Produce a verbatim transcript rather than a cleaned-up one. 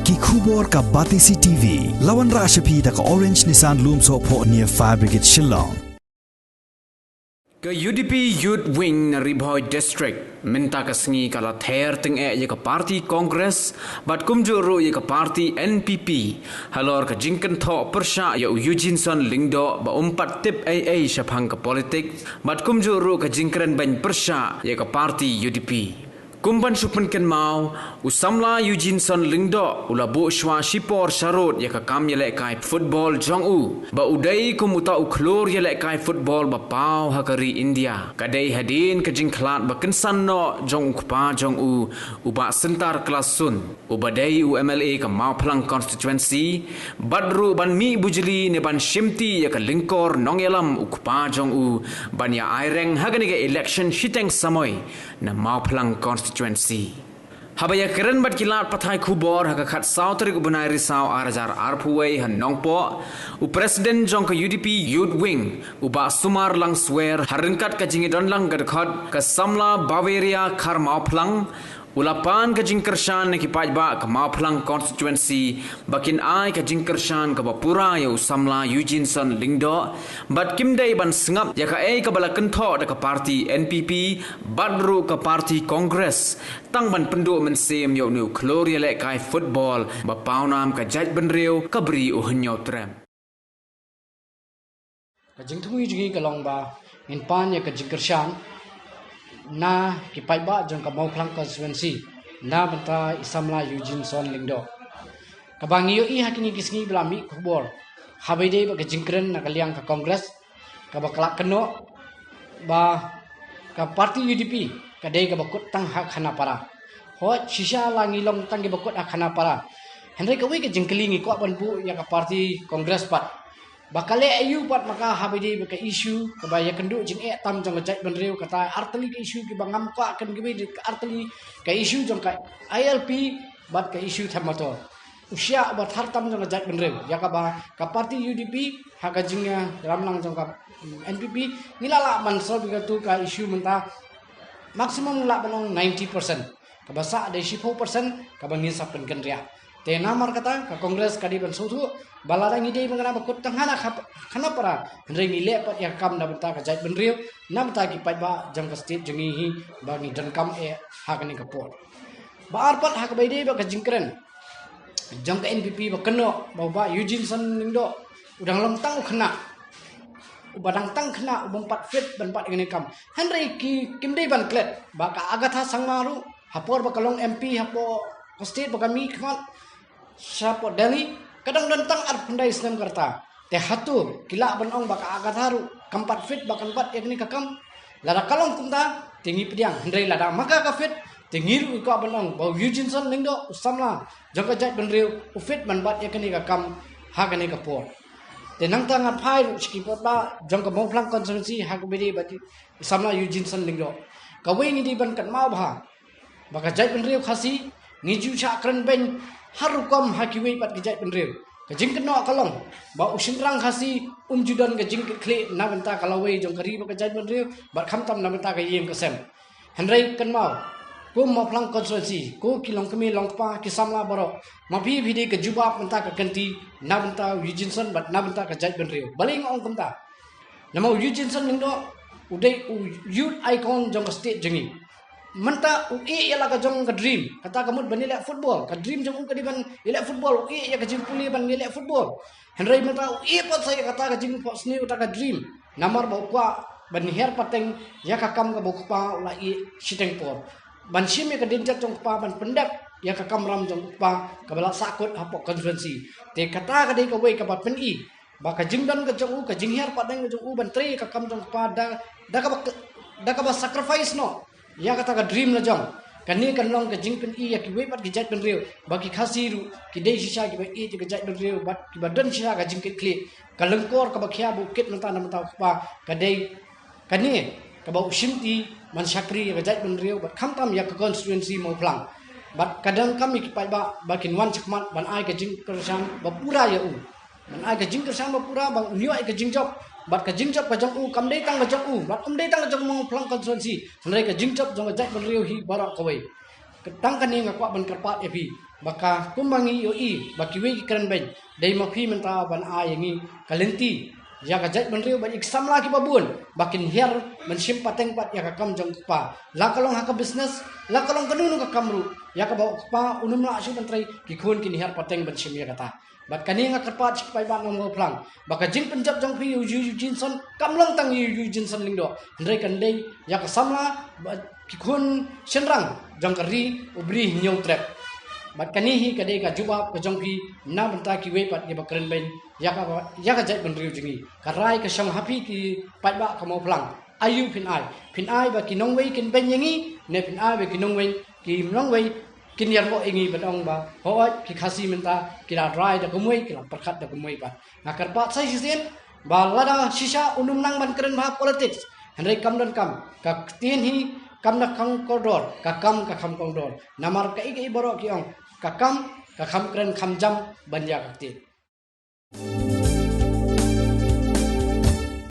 Ki khubor ka Batesi T V. La wanrah sha phi da ka Orange Nissan Lumsohphoh near Fire Brigade Shillong. Ka U D P Youth Wing na Ri Bhoi District mynta ka sngi ka la ther tyngeh ïa ka party Congress bad kumjuh ruh ïa ka party N P P halor ka jingkynthoh pyrshah ïa u Eugeneson Lyngdoh ba um pat tip ei ei shaphang ka politics bad kumjuh ruh ka jingkren beiñ pyrshah ïa ka party U D P. Kum ban shu pynkynmaw, u samla Eugeneson Lyngdoh u la buh shuwa shipor sharud ïa ka kam ïalehkai football jong u ba u dei kum uta u khlur ïalehkai football ba paw ha ka ri India. Ka dei hadien ka jingkhlad ba kynsan noh jong u kpa jong u, u Bah Syntar Klas Sun, u ba dei u M L A ka Mawphlang constituency, bad ruh ban mih bujli ne ban shimti ïa ka lyngkor nongïalam u kpa jong u ban ïa aireng ha kane ka election shiteng samoi na Mawphlang constituency. Haba ïakren bad ki lad pathai khubor ha ka khatsaw tarik u bnai Risaw ar hajar arphew wei ha Nongpoh, u president jong ka U D P Youth Wing, u Bah Sumar Langswer, ha ryngkat ka jingïadonlang ka dkhot ka samla Baweria Khar Mawphlang, u la pan ka jingkyrshan na ki paidbah ka Mawphlang constituency ba kin ai ka jingkyrshan kaba pura ïa u samla Eugeneson Lyngdoh bad kim dei ban sngap ïa kaei kaba la kynthoh da ka party N P P bad ruh ka party Congress tang ban pynduh mynsiem ïa une u khlur ïalehkai football ba pawnam ka jaitbynriew ka Bri u Hynñiewtrep. Ka jingthmu jong ngi ka long ba ngin pan ïa ka jingkyrshan na ki paidbah jong ka Mawphlang constituency na bynta i samla Eugeneson Lyngdoh. Kaba ngi ïohi ha kine ki sngi ba la mih khubor haba ïadei bad ka jingkren na ka liang ka Congress kaba ka la kynnoh ba ka party U D P ka dei kaba kut tang ha Khanapara. Hooid, shisha la ngi long tang kiba kut ha Khanapara. Hynrei kawei ka jingkylli ngi kwah ban buh ïa ka party Congress pat, ba ka leh aïu pat ma ka haba ïadei bad ka issue kaba ïakynduh jingeh tam jong ka jaitbynriew, kata artylli ka issue kiba ngam kwah kan kiba artylli ka issue jong ka I L P bad ka issue them motor. U shiah uba thar tam jong ka jaitbynriew ïa kaba ka party U D P ha ka jingïalamlang jong ka, mm, N P P, ngi la lah ban solve ïa katu ka issue mynta maximum lah ban ong ninety percent. Kaba sah dei shiphew percent kaba ngi sa pynkynriah. Te namar kata ka Congress ka dei ban sngewthuh ba lada ngi dei ban kane ba kut tang hana khap-, Khanapara, hynrei ngi leh pat ïa ka kam na bynta ka jaitbynriew, na bynta ki paidbah jong ka state jong ngi hi ba ngi donkam eh ha kane ka por. Ba ar pat ha kaba ïadei bad ka jingkren jong ka N P P ba kynnoh ba u Bah Eugeneson Lyngdoh u dang long tang u khynnah, uba dang tang khynnah, u bym pat fit ban bat ïa kane ka kam. Hynrei ki, kim dei ban klet ba ka Agatha Sangma ruh ha por ba ka long M P hapoh ka state ba ka mih khmat shapoh Delhi, ka dang don tang arphew khyndai snem ka rta. Te hato ki lah ban ong ba ka Agatha ruh kam pat fit ba kan bat ïa kane ka kam? Lada ka long kumta te ngi pdiang, hynrei lada ma ka ka fit te ngi ruh ngi kwah ban ong ba u Eugeneson Lyngdoh u samla jong ka jaitbynriew u fit ban bat ïa kane ka kam ha kane ka por. Te nangta ngan phai ruh sha ki paidbah jong ka Mawphlang constituency ha kaba ïadei bad u samla Eugeneson Lyngdoh. Kawei ngi dei ban kynmaw bha ba ka jaitbynriew Khasi ngi ju shah kren beiñ har rukom ha kiwei pat ki jaitbynriew. Ka jingkynnoh ka long ba u shynrang Khasi um ju don ka jingkitkhlieh na bynta ka lawei jong ka ri bad ka jaitbynriew bad khamtam na bynta ka ïing ka sem. Hynrei kynmaw, ko Mawphlang constituency, ko ki longkmie longkpa, ki samla baroh, ma phi phi dei ka jubab bynta ka kynti na bynta u Eugeneson bad na bynta ka jaitbynriew. Balei nga ong kumta? Namar u Eugeneson Lyngdoh u dei u youth icon jong ka state jong ngi. Mynta u ïeh ïa la ka jong ka dream, kata ka mut ban ïaleh football. Ka dream jong u ka dei ban ïaleh football, u ïeh ïa ka jingpule ban ïaleh football. Hynrei mynta u ïeh pat sa ïa kata ka jingphohsniew, kata ka dream. Namar ba u kwah ban hiar pateng ïa ka kam kaba u kpa u la ïeh shiteng por, ban shim ïa ka dienjat jong u kpa, ban pyndep ïa ka kamram jong u kpa kaba la sahkut hapoh constituency. Te kata ka dei kawei kaba pyni ba ka jingdon ka jong u, ka jinghiar pateng ka jong u ban trei ïa ka kam jong u kpa da, da kaba, da kaba sacrifice noh ïa kata ka dream la jong. Kane kan long ka jingpyni ïa kiwei pat ki jaitbynriew ba ki Khasi ruh ki dei shisha kiba ïeit ïa ka jaitbynriew bad kiba don shisha ka jingkitkhlieh. Ka lyngkor kaba khia ba u kit mynta na bynta u kpa ka dei kane kaba u shimti ban shakri ïa ka jaitbynriew bad khamtam ïa ka constituency Mawphlang. Bad ka donkam ïa ki paidbah ba kin wan shakhmat ban ai ka jingkyrshan ba pura ïa u. Ban ai ka jingkyrshan ba pura ba un ïoh ïa ka jingjop. Bad ka jingjop ka jong u kam dei tang ka jong u, bad kam dei tang ka jong Mawphlang constituency, hynrei ka jingjop jong ka jaitbynriew hi baroh kawei. Ka tang kane nga kwah ban kyrpad ïa phi. ba ka kumba ngi ïohi ba kiwei ki kren beiñ, dei ma phi mynta ban ai ïa ngi ka lynti ïa ka jaitbynriew bad ïa ki samla kiba bun ba kin hiar ban shim pateng pat ïa ka kam jong u kpa, la ka long ha ka business, la ka long kano kano ka kam ruh, ïa kaba u kpa un ym lah shuh ban trei, ki khun kin hiar pateng ban shim ïa kata. Bad kane nga kyrpad sha ki paidbah na Mawphlang ba ka jingpynjop jong phi ïa u Yu Yu Jin Son kam long tang ïa u Yu Yu Jin Son Lyngdoh, hynrei kan dei ïa ka samla bad ki khun shynrang jong ka ri U Bri Hynñiewtrep. Bad kane hi ka dei ka jubab ka jong phi na bynta kiwei pat kiba kren beiñ ïa ka, ïa ka jaitbynriew jong ngi. Ka rai ka shong ha phi ki paidbah ka Mawphlang. Aïu phin ai? Phin ai ba ki nongwei kin beiñ ïa ngi, ne phin ai ba ki nongwei, ki nongwei kin ïarngoh ïa ngi ban ong ba, hooid, ki Khasi mynta ki la rai da kumwei, ki la pyrkhat da kumwei pat. Nga kyrpad sa shisien ba lada shisha un ym nang ban kren bha politics, hynrei kam don kam, ka ktien hi kam da kham kordor, ka kam ka kham kordor. Namar kaei kaei baroh ki ong, ka kam ka kham kren kham jam ban ïa ka ktien.